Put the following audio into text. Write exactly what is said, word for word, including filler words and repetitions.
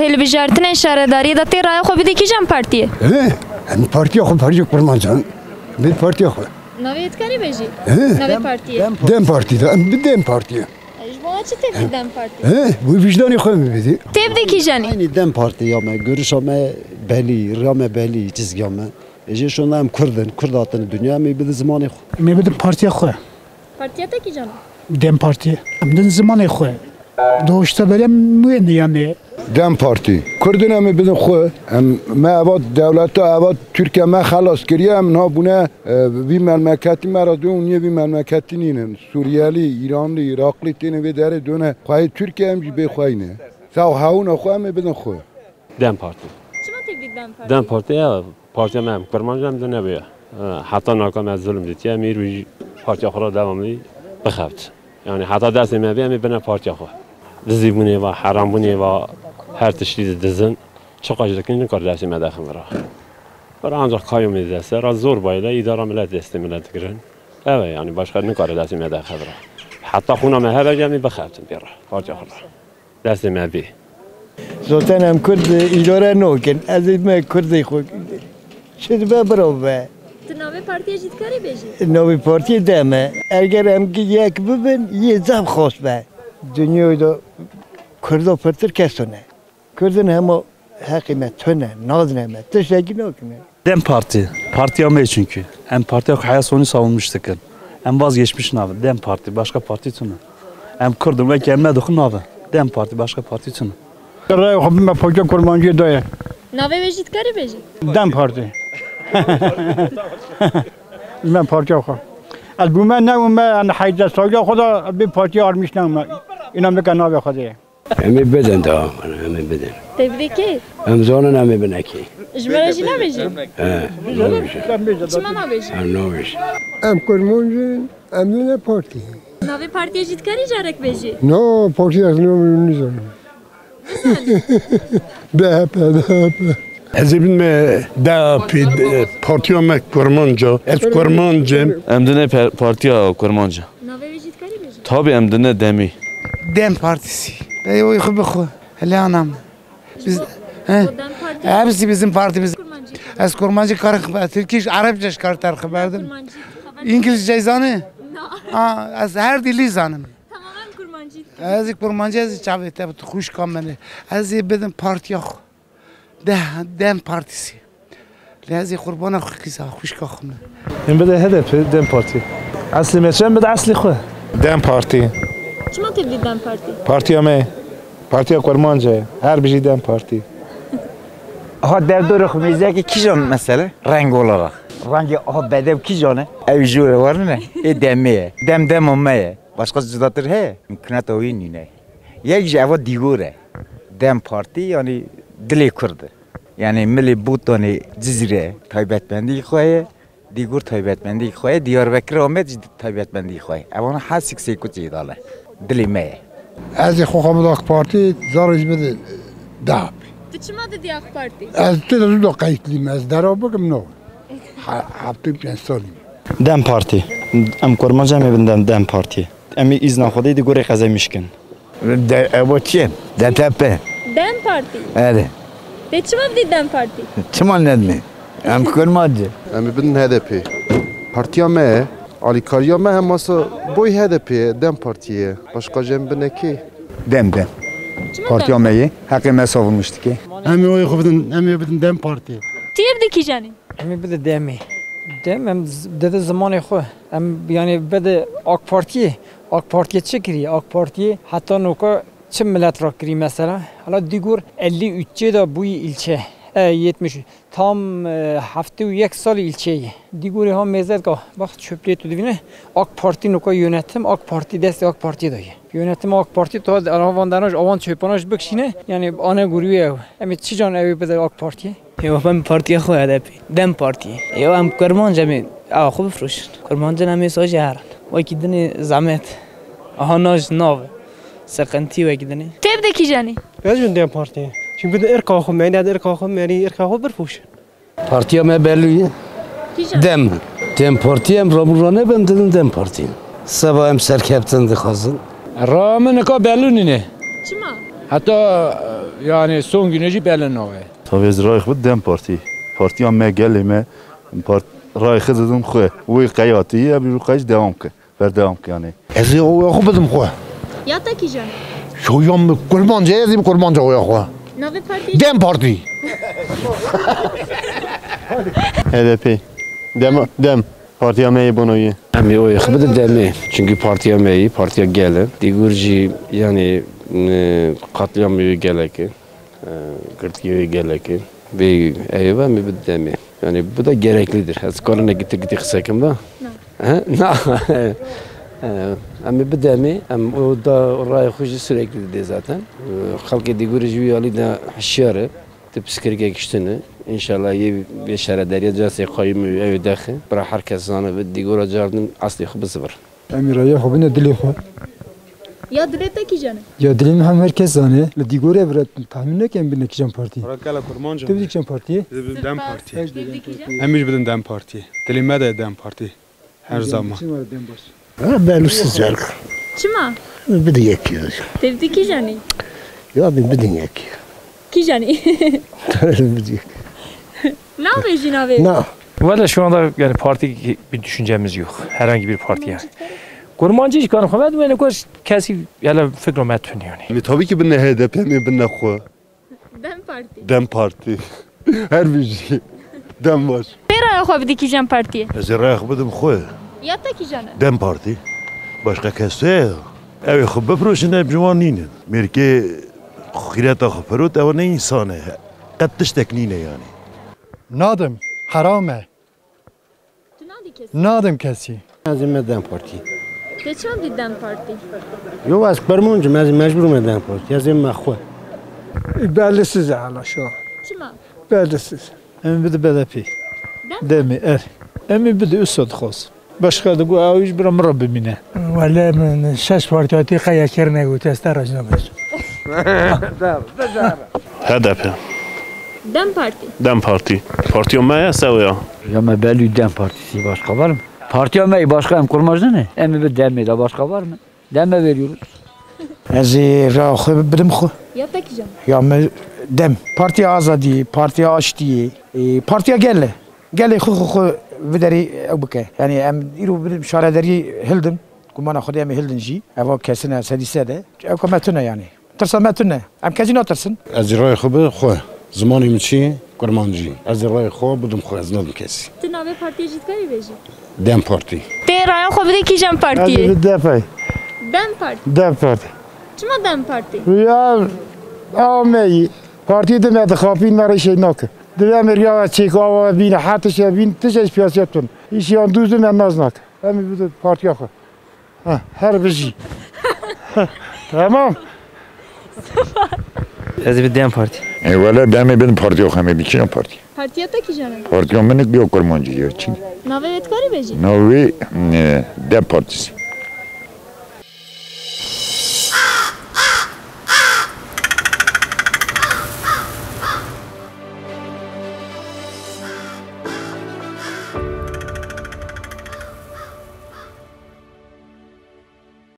Hilbijartinên şaredariyê de tê raya xwe bidî kîjan partiyê? He, em partiya xwe, partiya kurmancan. Bê partiya xwe. Navê dikarî bêjî? He. Navê partiyê? Dem Parti de, em bi Dem Parti. Ji bo çi tê bidî Dem Parti? He, wî wijdanê xwe min bidî. Tê bidî kîjanî? Aynı Dem Parti ya me, görüşa me belî, riya me belî, çizgiya me. E, jê şonda em Kurd in, Kurd hatin dinya, em ê bidin zimanê xwe. Em ê bidin partiya xwe. Partiya te kîjan e? Dem Parti. Em din zimanê xwe. Doğuşta böyle mi yani? Dem Parti. Kurdin em ê bidin xwe. Em, me eva dewleta, eva Türkiye me xelas kiriye, em niha bûne, e, vî memleketî me re dû, niye vî memleketî nînin. Suriyelî, Îranlî, Iraqlî têne vê derê dûne. Xweyê Türkiye em jî bê xweyne. Saw hewna xwe em ê bidin xwe. Dem Parti. Çima tê bidî Dem Parti? Dem Parti ya partiya me em Kurmanc em dine bûye. E, heta naka me zulm dîtiye, em îro jî partiya xwe re devamlî bixebit. Yani heta destê me bê em ê bine partiya xwe. Dizîbûnê va, herambûnê va, her tiştî di dizin. Çiqas dikin nikare destê me dexin vira. Vira ancak kayyumê deste ra zor bayla, îdara millet destê millet digirin. Ev e yani başka nikare destê me dexe vira. Heta xûna me hebe jî em ê bixebtin pê re, partiya xwe re. Destê me bê. Zaten em Kurd îdare nakin. Ez ê me Kurdê xwe çi dibe bira be. Tu navê partiyê jî dikarî bêjî? Navê partiyê Dem e. Eger em gi-, yek bibin, yê zaf xweş be. Dinyayê de Kurda pirtir kes tune. Kurdin hema heqê me tune, nadine me, tiştekî nakine. Dem Parti. Partiya me çünkü. Em partiya ku heya sonî savunmuş dikin. Em vazgeçmiş nabin. Dem Parti. Başka parti tune. Em Kurd in, wekî em me dixin nabin. Dem Parti. Başka parti tune. Raya xwe bime poca kurmancî daye. Navê wê jî dikarî bêjî? Dem Parti. Ji me partiya xwe. Ez bûme ne û me, yani heyde sawiya xwe da bir partiya armiş ne û me. Îna bike navê xwe de ye. Em ê bidin daha, em ê bidin. Tê bidî kê? Em zanin em ê bine kê. Ji me re jî nabêjî? He, nabêjin. Çima nabêjî? Em nabêjin. Em kurmanc in, em dine partî. Navê partiyê jî dikarî carek bêjî? No, partî ez nizan. D H P, D H P. Ez ê bin me D H P, partiya me kurmanc a, ez kurmanc im. Em dine pe-, partiya kurmanc a. Navê wê jî dikarî bêjî? Tabii em dine demî. Dem Partisi. Ey oy xwe bi xwe. Hele anam. Biz, he? Dem Parti. Hepsi bizim partimiz. Kurmancî. Ez kurmancî karim xeber. Tirkî, Arapça karim xeber. Kurmancî xeber. İngilizce zanî? Na. Ha, ez her dili zanim. Tamamen kurmancî. Ez kurmancî, ez çavê te xwişka min. Ez ê bidim partiya xwe. De, Dem Partisi. Lê ez ê qurbana xwe qîza xwişka xwe me. Em bide H D P, Dem Parti. Eslê me çi, em bide eslê xwe. Dem Parti. Çima tê bidî Dem Parti? Partiya me. Partiya kurmanc e. Her bijî Dem Parti. Aha derdorê xwe mêziyeke kîjan mesele? Reng olarak. Rengê aha bedew kîjan e? Ew jû re warine. Ê demê ye. Dem dema me ye. Başka cudatir heye? Mümkünata wî nîne. Yek ji eva Dîgor e. Dem Partî, yani dilê Kurd e. Yani milê Botanê Cizîre taybetmendî xwe ye. Dîgor taybetmendî xwe ye. Diyarbekir Amed jî taybetmendî xwe ye. Evana hesik sêkutê dane. Dilê me ye. Ez ê xwe xwe bide AK Partî, zarê jî bide D H P. Tu çima didî AK Partî? Ez tê de zû da qeytlî me. Ez dera bikim no. He-, heftê û pênc salî. Dem Partî. Em kurmanc em ê bin Dem, Dem Partî. Em ê îzna Xwedê di gorê qezê mişkin. De, evo çi? D T P. Dem Partî. Erê. Tê çima bidî Dem Partî? Çima nedme? Em kurmanc e. Em ê bidin H D P. Partiya me ye. Alîkariya me hem masa boy H D P ye, Dem Partî ye. Başka jî em bine kê? Dem, Dem. Çima Partiya Dem? Me ye. Heqê me savunmuş dike. Em ê oyê xwe bidin, em ê bidin Dem Partî. Tu yê bidî kîjanî? Em ê bide demê. Dem em z-, dide zimanê xwe. Em, yani, bide AK Partiyê. AK Partiyê çi kiriye? AK Partiyê heta noka çi millet ra kirî mesela? Hala Dîgor elli üçê de bûyî ilçe. E, yetmiş. Tam, e, heftê û yek salî ilçeyê. Dîgorê ha mêzet ka. Bak çöplüğe tu divine. AK Parti noka yönetim, AK Parti destê AK Partiyê de ye. Yönetim AK Parti to de avan danaj, avan çöpanaj bikşine. Yani ane gurûye ew. Em ê çi can ew bide AK Partiyê? Ê, em partiya xwe H D P. Dem Partiyê. Ê, em kurmanc em ê awa xwe bifroşin. Kurmancin em ê sojê herin. Wekî dinê zehmet. Aha naj nav. Sıkıntı wekî dinê. Tê bide kîjanî? Ez jî Dem Partiyê. Çünkü de irka xwe, me ne de irka xwe, me ne irka xwe bifroşin. Partiya me belû ye. Kîjan? Dem. Dem Partiyê em rabû ranebin, didin Dem Partiyê. Seba em serkeftin dixwazin. Raya min nika belû nîne. Çima? Heta, e, yani son güne jî belli nabe. Tabii ez rayê xwe DEM Partî. Partiya me, gelê me, part-, rayê xwe didim xwe. Wê qey hatî, em jî qey jî devam ke. Berdewam ke yani. Ez ê oya xwe bidim xwe. Ya te kîjan e? Oya min Kurmanc e, ez ê Kurmanc oya xwe. Navê partiyê? DEM Partî. H D P. Dem, Dem. Partiya me yê bona ye. Em ê oyê xwe bidin demê. Çünkü partiya me yî, partiya gel e. Dîgur jî, yani, e, katliam yê gelek e. E, girtiya yê gelek e. Vê eyê ve em ê bidin demê. Yani, bu da gereklidir. Ez karin ne gitir gitir qise kim da? Na. He? Na. E, em ê bidin demê. Em o da o rayê xwe jî sürekli dide zaten. E, xelkê Dîgurê jî wî alî de hişyar e. Ti piskirikek kiştine. İnşallah yê vê şaredariya casê qayîm û ew dexe. Bira her kes zane bi Dîgora cardin aslê xwe bizivir. Em ê raya xwe bine dilê xwe. Ya dilê te kîjan e? Ya dilê min hem her kes zane. Li Dîgorê bira tahmîn neke em bine kîjan partî. Ragela Kurmanca. Tu bidî kîjan partiyê? Bidin DEM Partî. Te bidî kîjan? Em jî bidin DEM Partî. Dilê me de DEM Partî. Her zaman. Çima dem baş? Ha, belli siz erk. Çima? Bidin yekî. Te bidî kîjan î? Ya bin bidin yekî. Kîjan î? Bidin yekî. Navê jî navê? Na. Valla şu anda yani parti bir düşüncemiz yok. Herhangi bir parti yani. Kurmancı çıkarım. Ben de kos kesi yani fikrim etmiyor yani. Tabii ki binne H D P mi binne xwe. DEM Partî. DEM Partî. Her bijî. DEM baş. Tê raya xwe bidî kîjan partiyê? Ez ê raya xwe bidim xwe. Ya te kîjan e? DEM Partî. Başka kes te ya. Ew ê xwe bifiroşin, ev ciwan nînin. Mêrkê xîreta xwe firot, ew ne însan e. Qet tiştek nîne yani. Nadim. Heram e. Tu nadî kesî? Nadim kesî. Ez ê me DEM Partî. Te çandî DEM Partî? Yo, ez Kurmanc im, ez ê mecbûr me DEM Partî. Ez ê me xwe. Bellisiz e hala şu an. Çima? Bellisiz. Em bide B D P. DEM? Demê er. Em bide Üstad xwaz. Başka de gu ew iş bira min re bimîne. Wele min şeş partî hatî qey yekê re negot, ez te re jî nabêjim. H D P. DEM Partî. DEM Partî. Partiya me ye, sewe ya. Ya me belli DEM Partisi, başka var mı? Partiya me başka, em kurmacı ne? Em bir DEM'e de başka var mı? DEM'e veriyoruz. Ez ê raya xwe bidim xwe. Ya te kîjan? Ya me DEM. Partiya Azadiyê, Partiya Aştiyê, e, Partiya Gel e. Gelê xwe xwe xwe viderî ew bike. Yani em îro bidim şaredarî hildin. Gumana Xwedê em ê hildin jî. Eva kesine sedî sed e. Ew ka me tune yani. Tirsa me tune. Em kesî natirsin. Ez ê rayê xwe bi xwe. Zimanê min çi ye? Kurmancî. Ez ê rayê xwe bidim xwe, ez nadim kesî. Tu navê partiyê jî dikarî bêjî? DEM Partî. Tê raya xwe bidê kîjan partiyê? Ez ê bi DEM. DEM Partî. DEM Partî. Çima DEM Partî? Ya, ew me yî. Partî di me dixapîn, me rêşê nake. Di me mirya çêka wa bîne, her tişe bîn, tişe siyasiyet tun. Îşiyan dûz di me naz nake. Em ê bidin partiya xwe. Ha, her bijî. Tamam. Ez ê bi DEM Partî. E, wele demê bin partiya xwe, em ê bi kîjan partî? Partiya te kîjan e? Partiya min ya kurmancî ye, çi? Navê wê dikarî bêjî? Navê, e, DEM Partisi.